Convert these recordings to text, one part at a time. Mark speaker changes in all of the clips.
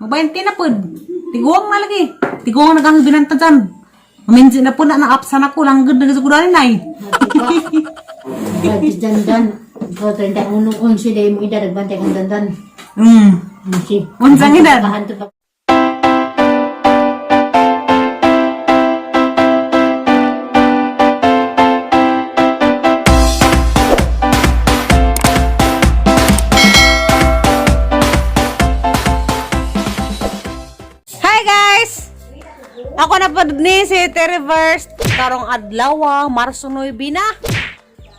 Speaker 1: Mabayante na pod. Tiguang na lagi. Tiguang na kang binanta dyan. Maminsi na po na naapsan ako. Langgod na kasukuran nay.
Speaker 2: Grabe dandan. Ikaw 31 11 dahil mo edad nagbantay kang dandan. Si.
Speaker 1: Unsang edad?
Speaker 2: Bahan to pa.
Speaker 1: Hi guys! Ako na po ni si Terry Verse. Karong adlaw, Marso 9 na.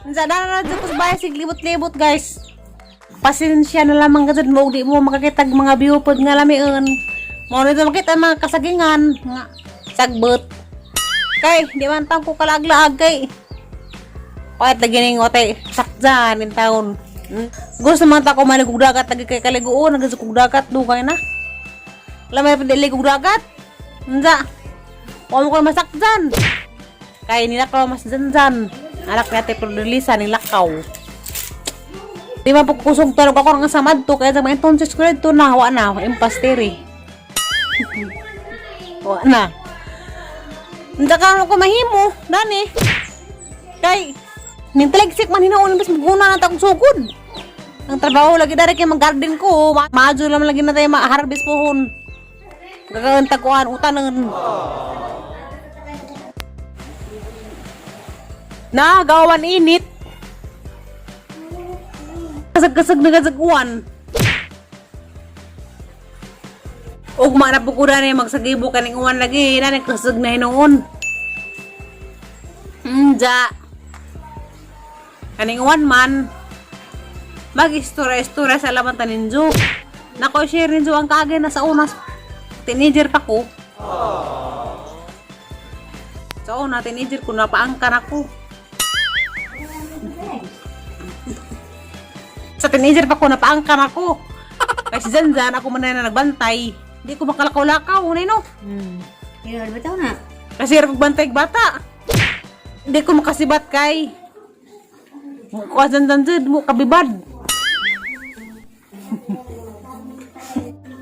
Speaker 1: Unsa na na dyan ko sa bahay, sig libot-libot guys. Pasensya na lamang gazud mo, di mo makakitag mga view pod nga lamion. Mo nito makita mga kasagingan, mga sagbot. Kay, di man tang ko kalaglaag kay. Kahit lagi ning ote, sakjan in town. Gusto man ta ko maligog dagat lagi kay kaliguon, naggusto kog dagat dugay na. Lamay pa dili kog dagat. Unsa? Wa mo ko masakjan. Kay nilakaw mas zanzan. Anak ni Ate Produlisa nilakaw. Di man po kusog tarog ako nga samad to kaya sa mga entonces ko dito na wa na impasteri. Wa na. Unsa ka ko mahimo dani. Kay nintaligsik man hinuon bis maguna na ta kong sugod. Ang trabaho lagi dari kay mag-garden ko, maadyo lang lagi na tayo ma-harvest pohon. Gagawin taguan, utanan. Na, gawan init. Kasag-kasag na kasaguan. Ugma na po ko na magsagibo kaning uwan lagi. Na, kasag na hinuon. Nja. Kaning uwan man. Mag-istura-istura sa laman taninjo. Nako, share ninjo ang kagay na sa unas. Teenager pa ko. Sa una, teenager ko, napaangkan ako. Sa teenager pa ko, napaangkan ako. Kasi Zanzan, ako man na nagbantay. Hindi ko makalakaw-lakaw, unay no.
Speaker 2: Kaya ba taon na?
Speaker 1: Kasi hirap magbantay og bata. Hindi ko makasibat kay. Mukha Zanzan zud, mo kabibad.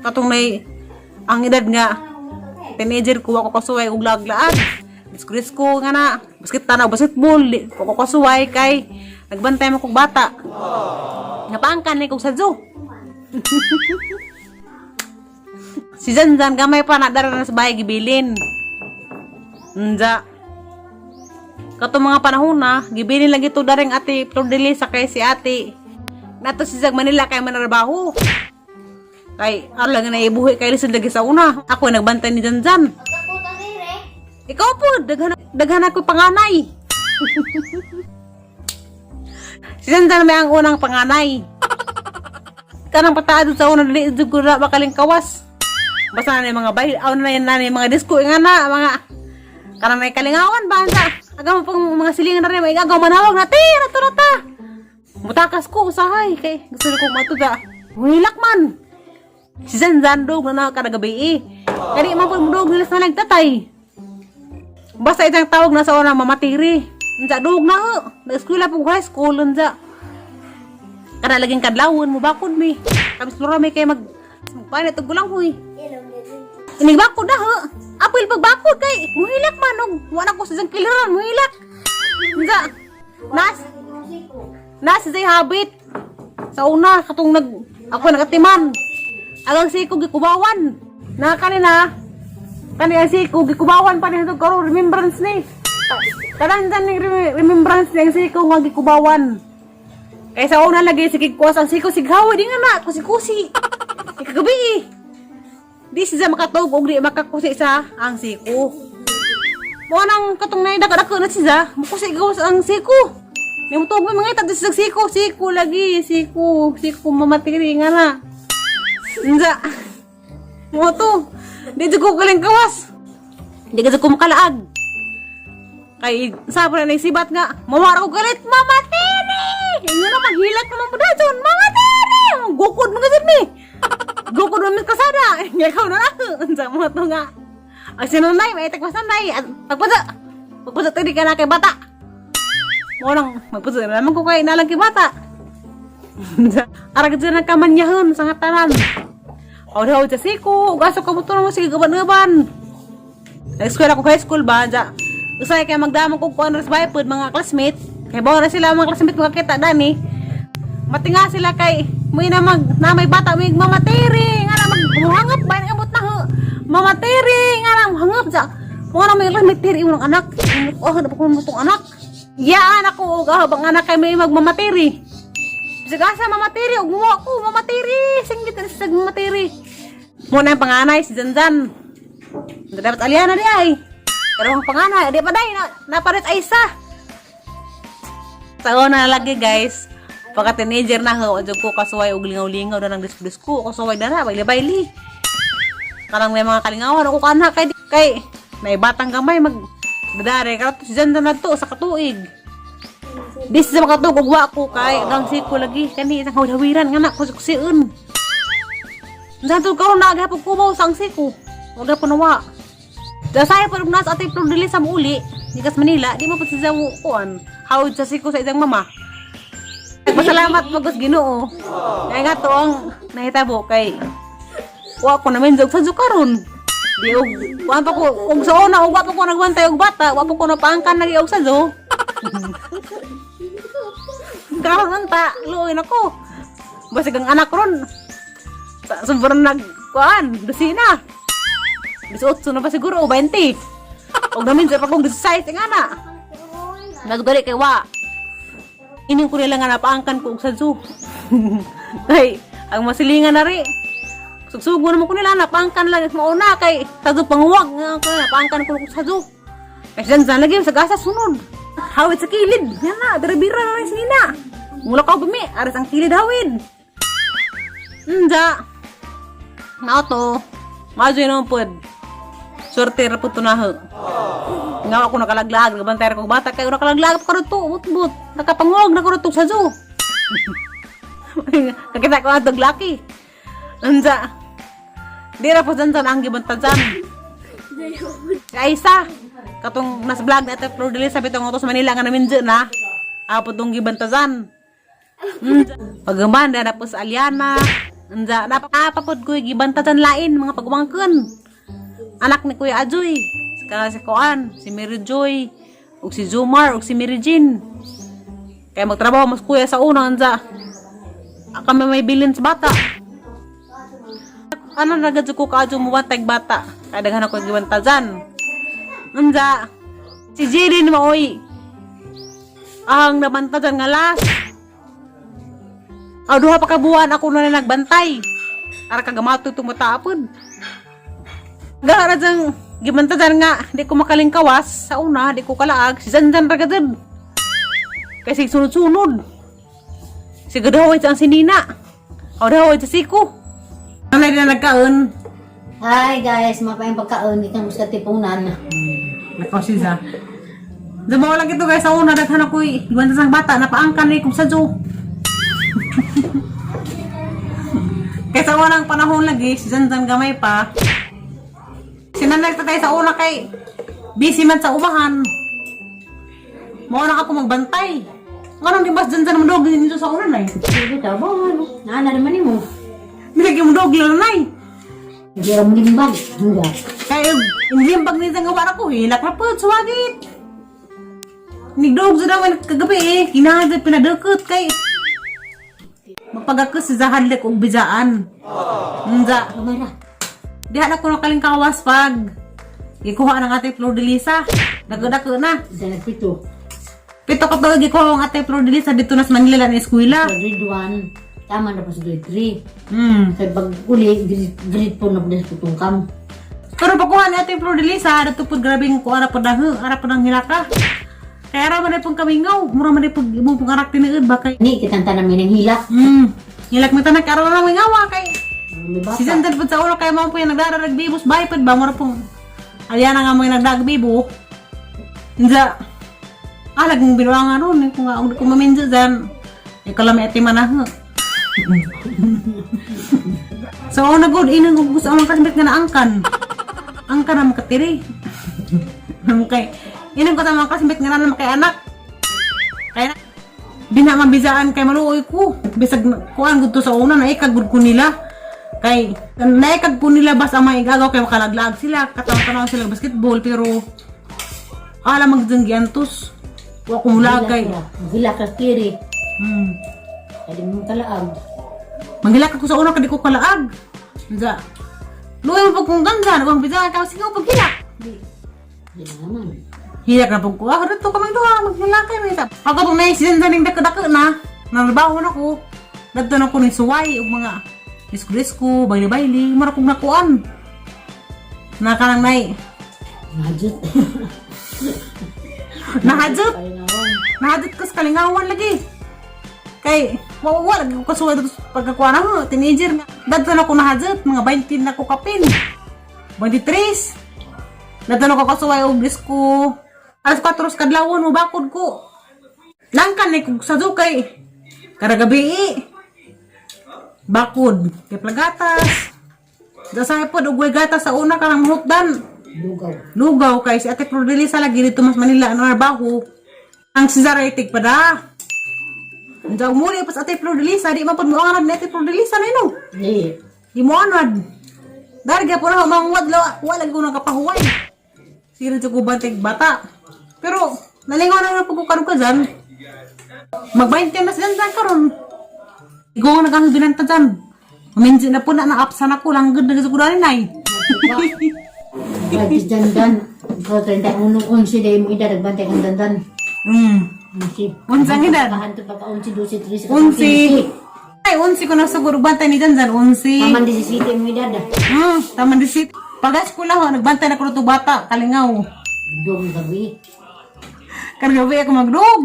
Speaker 1: Katong nay ang edad nga teenager ko ako kasuway og laglaag. Disko-disko nga na, basket tanaw, basketball, di ko ko kasuway kay nagbantay mo kog bata. Napaangkan ni kog sa zoo. Si Zanzan gamay pa na dara na sa bahay gibilin. Nja. Kato mga panahon na, gibilin lagi to daring ate Flor de Lis kay si ate. Nato si Zag Manila kay manarbaho. Kay aron lang na ibuhi kay lisod lagi sa una. Ako nagbantay ni Zanzan. Ikaw po, daghan, daghan ako panganay. Si Zanzan may ang unang panganay. Kanang pataad sa una dili jud ko na makaling kawas. Basta na yung mga bay, aw na yan na yung mga disco nga na mga kanang may kalingawan ba sa aga mo pang mga silingan na rin may agaw manawag na te na to na ta. Mutakas ko usahay kay gusto ko matuda. Hulak man. Si Zanzan dog na na kada gabi eh. Kani man po dog nila sa nagtatay. Basta itang tawag na sa una mamatiri. Unsa dog na ho. Nag-eskwela po high school unsa. Kada laging kadlawon mo bakod mi. Kami slura mi kay mag magpanit og gulang huy. Inig bakod na ho. Apil pagbakod kay muhilak man og wa na ko sa kiliran muhilak. Unsa? Nas Nas say habit. Sa una katong nag ako nagatiman. Agang siko gikubawan. Na kanina kani ang siko gikubawan pa ni karon remembrance ni. Tanan ni remembrance ni ang siko nga gikubawan. Kay sa una lagi sige kuwas ang siko sighaw di nga na kusi-kusi. Ikagabi eh. Di siya makatog og di makakusi sa ang siko. Mo nang katong nay dako na siya, mukusi gawas ang siko. May mutog may mga itag sa siko, siko lagi, siko, siko mamatiri nga na. Unsa? Mo to. Di jud ko galing kawas. Di ka jud ko makalaag. Kay sa pa na sibat nga, mawara ko galit, mamatiri! Inyo na maghilak naman po dayon, mamatiri! Gukod mo gud ni. Gukod mo mis kasada. Ikaw na lang. Unsa mo to nga. Ang sinunay, may itak masanay. Pagpusa, pagpusa tiri ka na kay bata. Mo nang magpusa na naman ko kay nalang kay bata. Arag dyan ang kamanyahon sa nga tanan. Hawd-hawd sa siko, ug asa ka mo mo sige gaban-gaban. Nag-eskwela ko high school ba, ja. Usay kay magdamag kog kuan ras baypod mga classmate. Kay bawa na sila mga classmate makakita dani. Matinga sila kay may na mag na may bata may mamatiri nga na magmuhangap ba abot na ho. Mamatiri nga na muhangap ja. Mo na may classmate tiri imong anak. Oh, na ko mo tong anak. Yaan ako og ah, bang anak kay may magmamatiri. Bisag asa mamatiri og muwa ko mamatiri. Singgit na sa mamatiri. Mo na ang panganay si Zanzan. Dapat aliana di ay. Pero ang panganay, di pa day na naparit ay isa. Sa una lagi guys, pagka teenager na ho, adyo ko kasuway og lingaw-lingaw na ng disko-disko, kasuway na na, bayli-bayli. Karang may mga kalingawan ako kana kay kay may batang gamay mag dadare karon si Zanzan na to sa katuig. Di sa makatug og wa ko kay gang siko lagi kani isang hawid-hawiran nga na kusiun. Unsa karon na gihapon kubaw sa ang siko. Wa gapon nawa. Dasay pa nas atay dili sa muuli, gikas Manila, di mo pa siya kuan. Hawid sa siko sa isang mama. Nagpasalamat magos Ginoo. Kaya nga to ang nahitabo kay wa ko namin jog sa karon. Di og kuan pa ko og sa una og wa pa ko nagbantay og bata, wa pa ko napaangkan lagi og sajo. Karon unta, luoy nako. Basig ang anak ron. Sa sobrang nag kuan, dosina. 18 na ba siguro o 20. Og namin sa pa kong 16 nga na. Nagdali kay wa. Ining ko nila nga napaangkan ko og sa zoo. Kay ang masilingan na ri. Sugsugo naman ko nila napaangkan lang mauna kay sa zoo panguwag nga ko napaangkan ko og sa zoo. Kay siyan lagi sa gasa sunod. Hawid sa kilid. Yan na, bira-bira na rin sinina. Mula ka bumi, aris ang kilid hawid. Nja. Mao to. Majo naman pod. Swerte ra pud to na ho. Nga ako nakalaglag, nagabantay ra kog bata kay nakalaglag pa karon to, but-but. Nakapangog na karon to sa zoo. Kakita ko ang laki. Unsa? Di ra po dyan ang gibantajan. Si Aisa, katong nas vlog na ito, Flor de Lis, sabi itong sa Manila nga namin dyan na. Apo tong gibantajan. Pagaman, na po sa Aliana. Unsa, napapapod ko gibantajan lain, mga pagwangkon. Anak ni Kuya Ajoy. Kana si Kuan, si Mary Joy, ug si Zumar, ug si Mary Jean. Kaya magtrabaho mas kuya sa una, unsa. Kami may bilin sa bata. Ano na gadyo ko kaadyo mo bantay bata. Kaya daghan ako gibantajan. Unsa, si Jirin maoy. Ang nabantajan nga last. Aw, duha pa ka buwan ako na nagbantay. Ara kagamato itong matapod. Gara dyan, gibantajan nga, di ko makalingkawas. Sa una, di ko kalaag. Si Zanzan ra gadud. Kasi sunod-sunod. Si Gadaway sa ang sinina. Aw, daway sa siko. Ano na nagkaon?
Speaker 2: Hi guys, mapayang pagkaon ikan sa tipunan.
Speaker 1: Nakaw siya. Dumawa lang ito guys, sa una, daghan ako eh. Gibantajan bata, napaangkan ni kung sa zoo. Kaysa unang panahon lagi, si Zanzan gamay pa. Sinanag tatay sa una kay busy man sa umahan. Mao na ako magbantay. Nganong di mas Zanzan mo dog dito sa una nay?
Speaker 2: Sige ta ba ano? Naana naman nimo.
Speaker 1: Milagi mo dog lang nay.
Speaker 2: Hindi ra mo limbag. Hindi.
Speaker 1: Kay inlimbag ni sa nga ko hilak na pud suwagit. Nigdog sa daw kagabi eh, kinahanglan pinadukot kay mapagakos si Zahadlek og bijaan. Unsa?
Speaker 2: Kamay ra.
Speaker 1: Diha na ko nakalingkawas pag gikuha ng ate Flor de Lisa. Dako-dako na.
Speaker 2: Sa nagpito.
Speaker 1: 7 ka tuig gikuha ang ate Flor de Lisa dito na sa Manila na eskwela.
Speaker 2: Sa grade 1, tama na pa sa grade 3.
Speaker 1: Hmm.
Speaker 2: Kay pag uli, grade 4 na po sa tutungkam.
Speaker 1: Pero pagkuha ni ate Flor de Lisa, dito po grabing kuha na po dahu, ara po ng hilaka. Kaya ara man na pong kamingaw, mura man na pong imong pong arak tiniid ba kay.
Speaker 2: Ni, kitang tanan may nang hilak.
Speaker 1: Hilak mo tanak ara lang mingawa kay.
Speaker 2: May bata.
Speaker 1: Si Zandan po sa ulo kay mo po yung nagdararag bibos bay pud ba mura pong Ayan na nga mo yung nagdagbibo. Inza. Ah, laging binuangan ron. Eh, kung nga, kung maminjo dyan. Eh, kalami ati manahe. So, una good, inang kung gusto ang kasbit nga naangkan. Angkan na makatiri. Kay, inang ko sa mga kasbit nga na kay anak. Kaya na, di na mabisaan kay maluoy ko. Bisag, kuan gud to sa una, na ikagud ko nila. Kay naikag po nila bas ang mga igagaw kay makalaglag sila, katanaw sila basketball pero ala magdang giantos. Wa ko mulagay.
Speaker 2: Gila ka kiri. Kadi mong kalaag.
Speaker 1: Manggilak ako sa una kadi ko kalaag. Unsa? Luoy mo pag kung ganda, nagwang bidahan ka sige pag hilak.
Speaker 2: Di na naman.
Speaker 1: Hilak na pag ko. Ah, dito kaming duha, maghilakay man isa. Ako pag may sindan ning dako na, nalabaho na ko. Dadto na ko ni suway ug mga disko-disko, bayli-bayli, mura kong nakuan. Nakanang nay.
Speaker 2: Nahadjot.
Speaker 1: Nahadjot.
Speaker 2: Kalingawan.
Speaker 1: Nahadjot ko sa kalingawan lagi. Kay, wala lagi ko kasuway dito sa pagkakuha na ko, teenager nga. Dadto na ko nahadjot, mga 20 na ko kapin. 23. Dadto na ko kasuway og disko. Alas 4 sa kadlawon, mubakod ko. Langkan ni kog sa kay. Kada gabi eh. Bakod, kay plagatas. Dasay pod og way gatas sa una karang mahutdan.
Speaker 2: Lugaw.
Speaker 1: Lugaw kay si Ate Flordelisa lagi dito mas Manila ano trabaho. Ang si Zara itig pa da. Unsa muli pa sa Ate Flordelisa di man pud mo anad ni Ate Flordelisa na ino.
Speaker 2: Di.
Speaker 1: Di mo anad. Dari gyapon na mangwad wa lagi ko nakapahuway. Sira jud ko bantig bata. Pero nalingaw na na pag ko karon ka dyan. Mag-20 na sila dyan karon. Ikaw nga nagang binanta dyan. Minji na po na na-apsan ako lang gud nagasuguran nay.
Speaker 2: Grabe dandan. Ikaw 31 11 dahil mo edad nagbantay kang dandan. 11.
Speaker 1: Unsang edad?
Speaker 2: Kahanto pa ka 11, 12, 13,
Speaker 1: 11. Ay, 11 ko na siguro bantay ni Janjan, 11.
Speaker 2: Taman 17 mo edad ah.
Speaker 1: Tama di sit. Pag school ako, nagbantay na ko to bata, kalingaw.
Speaker 2: Dog gabi.
Speaker 1: Kargabi ako magdog.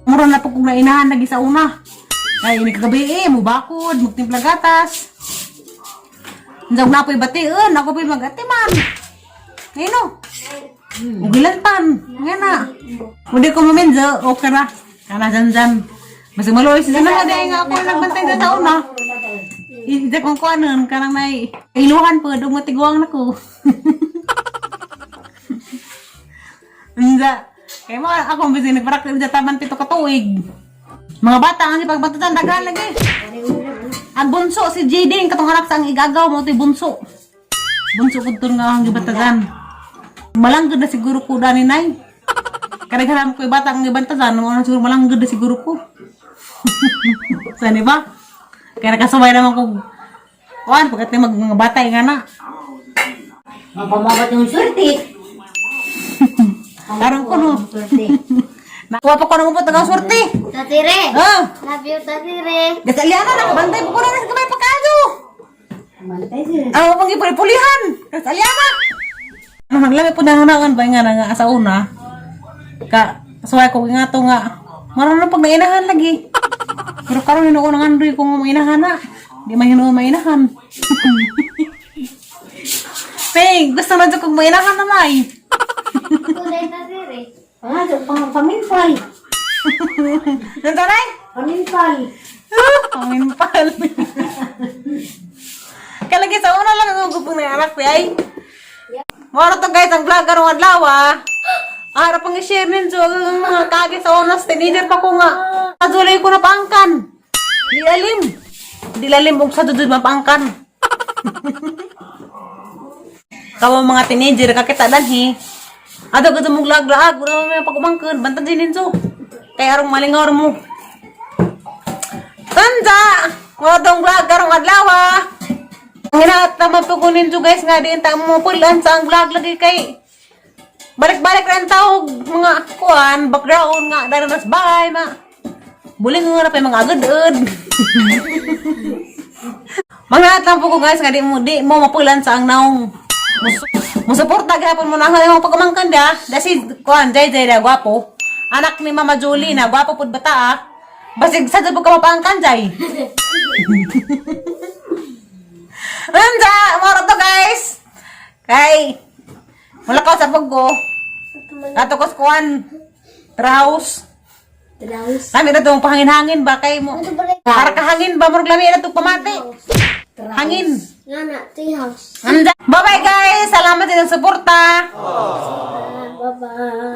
Speaker 1: Mura na po kong nainahan lagi sa una. Ay, ini kagabi eh, mubakod, magtimpla gatas. Unsa na po'y bation, ako po'y magatiman. Ngayon no. Ugilantan, nga na. Hindi ko maminzo, okay ra. Kana Janjan. Basta maluoy si Janjan, dahil nga ako nagbantay sa una. Hindi kong kuanon, kanang may iluhan po, dug matiguang na ko. Unsa. Kaya mo, ako ang busy nagparakit sa taman 7 ka tuig. Mga bata, ang ipagbatutan, daghan lagi. Ang bunso, si JD, ang katong anak sa ang igagaw mo, ito'y bunso. Bunso ko ito nga ang gibatagan. Malanggod na siguro ko, dani nay. Kadaghanan ko yung bata ang gibantagan, mo na siguro malanggod na siguro ko. Saan ba? Kaya nakasabay naman ko. Kuan, pagkat may mga bata, nga na.
Speaker 2: Mapamabat yung swerte.
Speaker 1: Karon ko no.
Speaker 2: Swerte.
Speaker 1: Nakuha pa ko ng upot ang swerte.
Speaker 3: Tatire!
Speaker 1: Ah!
Speaker 3: Love you, Tatire!
Speaker 1: Gasaliana na, kabantay po ko na sa kamay pagkado.
Speaker 2: Mantay sila.
Speaker 1: Ang pang ipulipulihan. Gasaliana. Ano, naglami po na hanangan ba nga na nga sa una. Ka, kasuway ko nga to nga. Marunong pag nainahan lagi. Pero karon hinuon ang andoy kung mainahan na. Di man hinuon mainahan. Peng, gusto na dyan kong mainahan na may.
Speaker 3: Kulay, Tatire!
Speaker 2: Ah, pang paminpal.
Speaker 1: Nantanay?
Speaker 2: Paminpal.
Speaker 1: Paminpal. Kalagi sa una lang ang gupong na anak ko ay. Moro to guys ang vlog karong adlaw ah. Ara pang i-share ninyo ang mga kagi sa onas teenager pa ko nga. Adulay ko na paangkan. Di alim. Di lalim og sa dudud mapaangkan. Kawa mga teenager kakita danhi. Ado gud mong lag-laag, wala may pagumangkon, bantan din ninyo. Kay arong malingaw mo. Tanda! Mga tong vlog karong adlaw ah. Ang hinaat naman po ko ninyo guys nga diin ta mo pulan sa ang vlog lagi kay balik-balik rin tawag mga kuan background nga dahil nas bahay ma. Buling nga na pa yung mga agad-agad. Mga lang po ko guys nga di mo mapulan sa ang naong. Musuporta gihapon mo na ang imong pagumangkan da. Dasi kuan jay jay da gwapo. Anak ni Mama Julie na gwapo pud bata ah. Basig sa jud ka mapaangkan jay. Unsa, moro to guys. Kay wala ka sa paggo. Ato ko sa kuan. Traus.
Speaker 3: Traus.
Speaker 1: Lami na tong pahangin-hangin ba kay mo. Para kahangin ba murag lami na tong pamati. Hangin.
Speaker 3: Nga na, treehouse.
Speaker 1: Bye-bye guys. Salamat sa inyong suporta.
Speaker 3: Bye-bye.